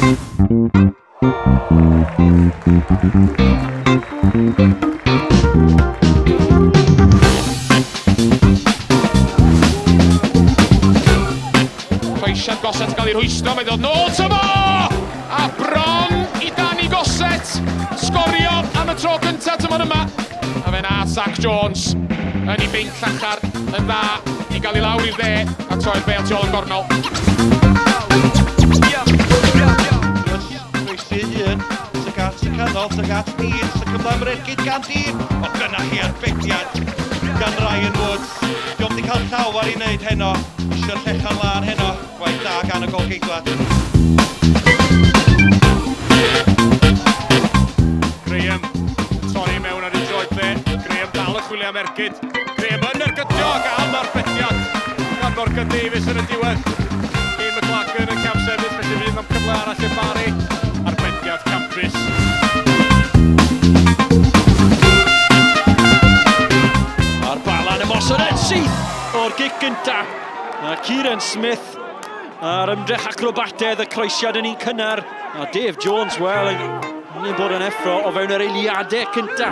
Croesiad Gossett yn cael ei rhwystro, mae'n dod nôl to fo! A bron i Danny Gossett sgorio am y tro cyntaf tymor yma. A fe na Zach Jones yn ei beint llachar yn dda i gael i lawr i'r dde a troi'r bêl tu ôl yn gornel. Croesi ei hun, tuag at y canol, tuag at Dean, y cyfle am yr ergyd gan Dean. O, dyna chi arbediad gan Ryan Woods. Diolch wedi cael llawer i wneud heno. Eisiau'r llechan lân heno. Gwaith da gan y golgeidwad. Graham torri mewn ar ei droed dde. Graham dal y chwilio am ergyd. Graham yn ergydio ac am arbediad gan Morgan Davies yn y diwedd. Kane McLagan yn camsefyll, felly fydd am cyfle arall i'r Barry. Arbediad campus. A'r balan ymosod yn syth o'r gic gynta. A Kieran Smith a'r ymdrech acrobatedd y croesiad yn un cynnar. A Dave Jones, wel, ni'n bod yn effro o fewn yr eiliadau cynta.